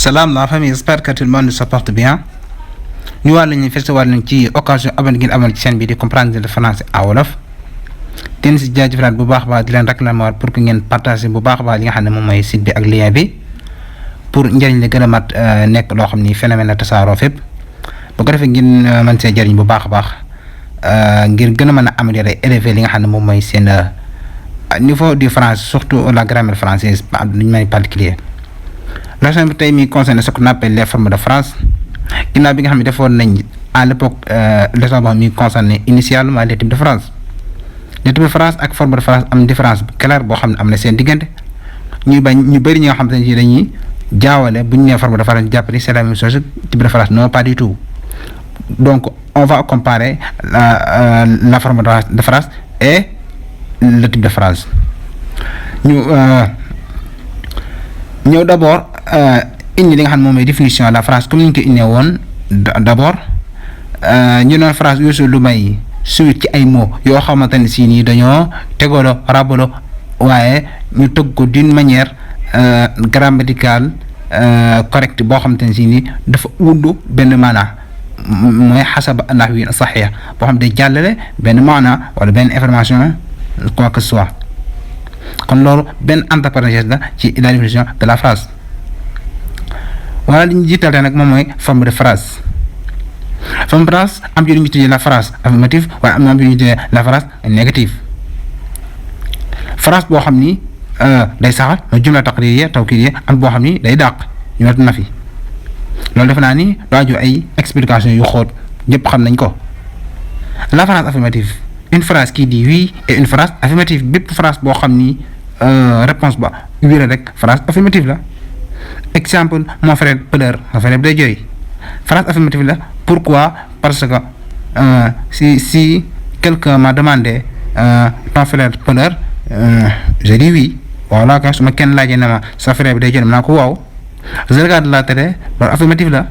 Salam la famille, j'espère que tout le monde se porte bien. Ñu wàll ñu festival nañ ci occasion abonné ngeen abonné ci chaîne bi di comprendre le français à wolof. Ten si jaajëfalaat bu baax baax di leen réclamer pour que ngeen partager bu baax baax li nga xam ne moom mooy site bi ak lien bi pour njëriñ la gën a mat nekk loo xam ni phénomène la tasaaroo fépp bu ko defee ngeen mën see jëriñ bu baax a baax ngir gën a mën a améliorer élever li nga xam ne moom mooy seen niveau du français surtout la grammaire française d'une manière particulière. La leçon bi tey mi concerne ce qu'on appelle les formes de phrase ginnaaw bi nga xam ne defoon nañ à l'époque leçon boo xam ne concerne initialement les types de phrase les types de phrase ak forme de phrase am différence claire boo xam ne am na seen diggante ñu bëri ñi nga xam ne dañuy jaawale bu ñu nee forme de phrase jàpp ni c'est la même chose type de phrase non pas du tout. Donc on va comparer la forme de phrase et le type de phrase ñëw d'abord indi li nga xam ne moom mooy définition la phrase comme ni ñu ko indee woon d'abord ñu doon phrase yooyu lu may suite ci ay mots yoo xamante ne si nii dañoo tegaloo rabaloo waaye ñu tëgg ko d'une manière grammaticale correcte boo xamante ne si nii dafa wundu benn maanaa mooy xasaba nahwi saxiix boo xam day jàllale benn maanaa wala benn information quoi que ce soit. kon loolu benn entre parenthèse la ci la définition de la phrase wala li ñu jiitalee nag moom mooy forme de phrase forme de phrase am ci lu ñu tuddee la phrase affirmative waaye am na lu ñu tuddee la phrase négative phrase boo xam ni day saxal mooy jumla taqririya tawkidiya am boo xam ni day dàq jumla nafi loolu defe naa ni laaju ay explication yu xóot ñëpp xam nañ ko. La phrase affirmative une phrase qui dit oui et une phrase affirmative bépp phrase boo xam ni réponse ba oui la rek phrase affirmative la. Exemple mon frère pleure mon frère day jooy phrase affirmative la. Pourquoi? Parce que si quelqu'un m'a demandé ton frère pleure je dis oui voilà que su ma kenn laajee ne ma sa frère bi day jooy naa ko waaw. Je regarde la télé loolu affirmative la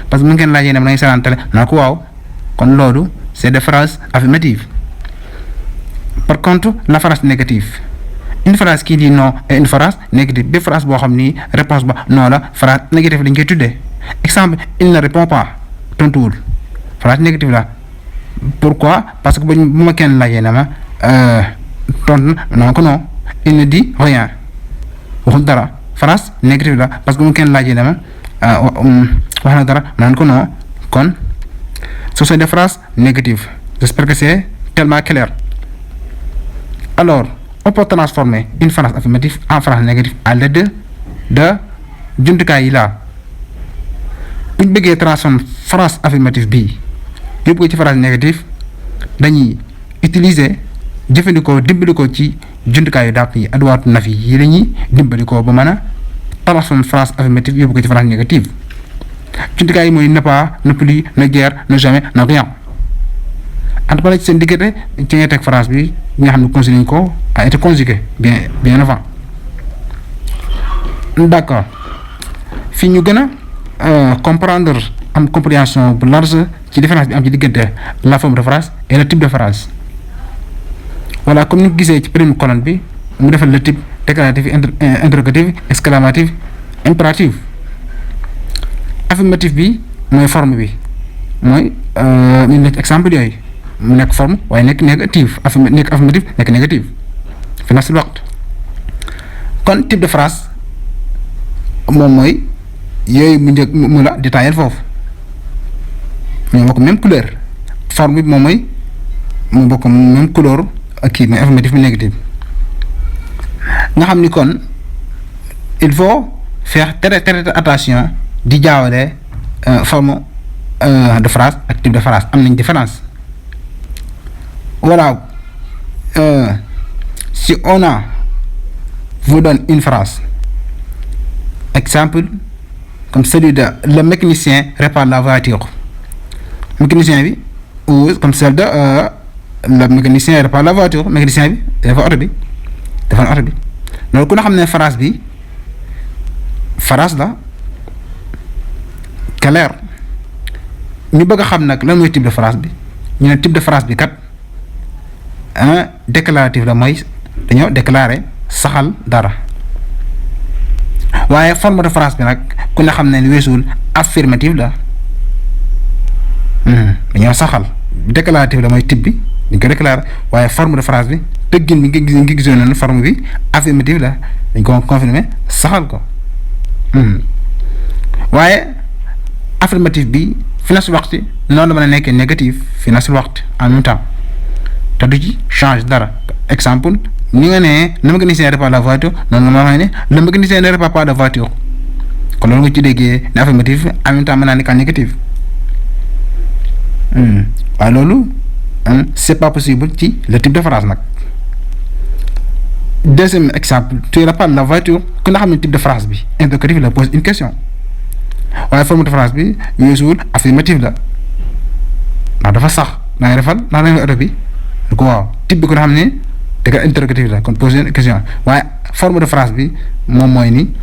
parce que mu ngeen laajee ne ma da ngay seetaan télé naa ko waaw kon loolu c'est des phrases affirmatives. Par contre la phrase négative une phrase qui dit non et une phrase négative bépp phrase boo xam ni réponse ba non la phrase négative lañ koy tuddee. Exemple il ne répond pas tontuwul phrase négative la. Pourquoi? Parce que bu ma kenn laajee ne ma tontu na ko non il ne dit rien waxul dara phrase négative la parce que bu ma kenn laajee ne ma wax na dara naan ko non kon ce sont des phrases négatives. J'espère que c'est tellement clair. Alors on peut transformer une phrase affirmative en phrase négative à l'aide de jumtukaay yi la bu ñu bëggee transformer phrase affirmative bii yóbbu ko ci phrase négative dañuy utiliser jëfandikoo dimbali ko ci jumtukaay yu dàq yi adwaatu nafi yi dañuy dimbali ko ba mën a transformer phrase affirmative yóbbu ko ci phrase négative jumtukaay yi mooy ne pas ne plus ne guère ne jamais ne rien. en tout cas ci seen diggante ci ngay teg phrase bi nga xam ne conjugué ko a été conjugué bien avant. D'accord fii ñu gën a comprendre am compréhension bu large ci différence bi am ci diggante la forme de phrase et le type de phrase. Voilà comme ni ko gisee ci première colonne bi mu defal le type déclaratif interrogatif exclamatif impératif. Affirmatif bi mooy forme bi mooy ñu nekk exemple yooyu. mu nekk forme waaye nekk négative nekk affirmative nekk négative fi nafsil waqt. kon type de phrase moom mooy yooyu mu njëkk mu la détaillé foofu ñoo bokk même couleur forme bi moom mooy mu bokk même couleur ak kii mooy affirmative bi négative nga xam ni kon il faut faire très attention di jaawale forme de phrase ak type de phrase am nañ différence. Voilà si on vous donne une phrase exemple comme celui de le mécanicien répare la voiture mécanicien bi ou comme celle de le mécanicien répare la voiture mécanicien bi dafa oto bi loolu ku na xam ne phrase bi phrase la clair ñu bëgg a xam nag lan mooy type de phrase bi ñu ne type de phrase bi kat déclaratif la mooy dañoo déclarer saxal dara waaye forme de phrase bi nag ku ne xam ne weesuwul affirmative la dañoo saxal déclarative la mooy type bi dañ ko déclarer waaye forme de phrase bi tëggin bi nga gisoon noonu forme bi affirmative la dañ ko confirmer saxal ko waaye affirmative bi fi nafsil waqti noonu la mën a nekkee négatif fi nafsil waqti en même temps te du ci change dara exemple ni nga ne le mécanicien ne répare la voiture noonu la ma waxee ne le mécanicien ne répare pas la voiture kon loolu nga ci déggee ne affirmative en même temps mën naa nekk en négatif waaye loolu c'est pas possible ci le type de phrase nag. Deuxième exemple, tu répares la voiture ku nga xam ne type de phrase bi interrogatif la pose une question waaye forme de phrase bi weesuwul affirmative la ndax dafa sax da ngay defal ndax da ngay oto bi du ko waaw type bi ku nga xam ne da nga interrogatif la kon pose une question waaye forme de phrase bi moom mooy ni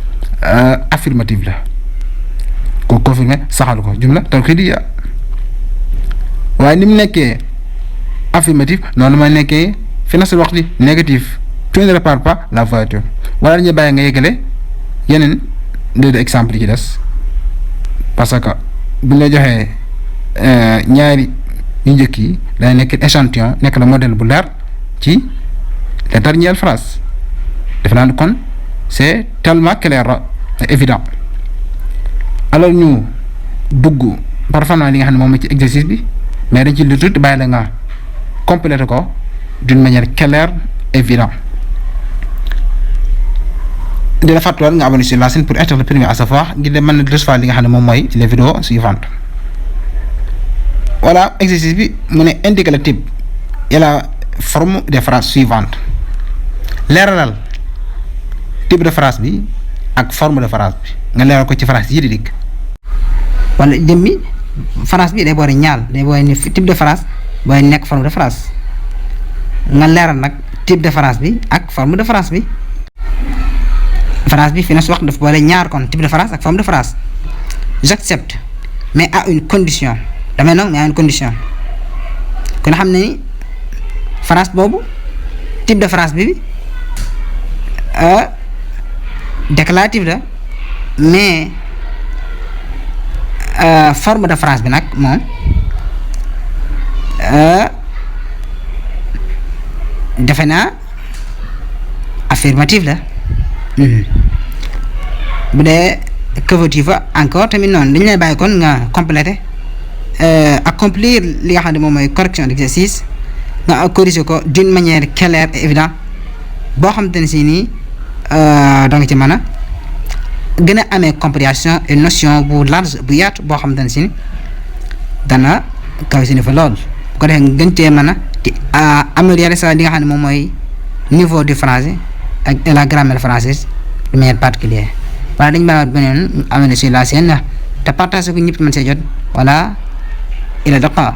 affirmative la ko confirmer saxal ko jumla tawkiidiyya waaye ni mu nekkee affirmative noonu ma nekkee fi nafsil waqti négatif. Tu ne répares pas la voiture wala dañuy bàyyi nga yëgale yeneen deux exemples yi ci des parce que bu ñu la joxee ñaari yu njëkk yi day nekk échantillon nekk la modèle bu leer ci les dernières phrases def naa kon c'est tellement clair et évident alors ñu dugg parfois li nga xam ne moom ci exercice bi mais dañ ci lu tuuti bàyyi la nga compléter ko d'une manière claire et évidente. di la fàttaliwaat nga abonné sur la chaîne pour être le premier à savoir ngir de mën na recevoir li nga xam ne moom mooy les vidéos suivantes. Voilà exercice bi mu ne indique le type et la forme des phrases suivantes leeralal type de phrase bi ak forme de phrase bi nga leeral ko ci phrase yi di dikk. wala jëmmi phrase bi day boole ñaar day boole ni type de phrase booy nekk forme de phrase nga leeral nag type de phrase bi ak forme de phrase bi. Phrase bi fi na su wax daf boole ñaar kon type de phrase ak forme de phrase. J'accepte mais à une condition damay nangu mais à une condition kon xam ne ni phrase boobu type de phrase bi déclarative la mais forme de phrase bi nag moom defe naa affirmative la. bu dee causative encore tamit noonu dañu lay bàyyi kon nga compléter accomplir li nga xam ne moom mooy correction d'exercice nga corriger ko d'une manière claire et évidente boo xamante ne si nii da nga ci mën a gën a amee compréhension et notion bu large bu yaatu boo xamante ne si ni dana kaw si ni fa lool bu ko defee nga gën cee mën a améliorer sa li nga xam ne moom mooy niveau du français ak la grammaire française de manière particulière voilà dañu bàyyiwaat beneen amee na sur la chaîne te partage ko ñëpp mën see jot voilà ila liqa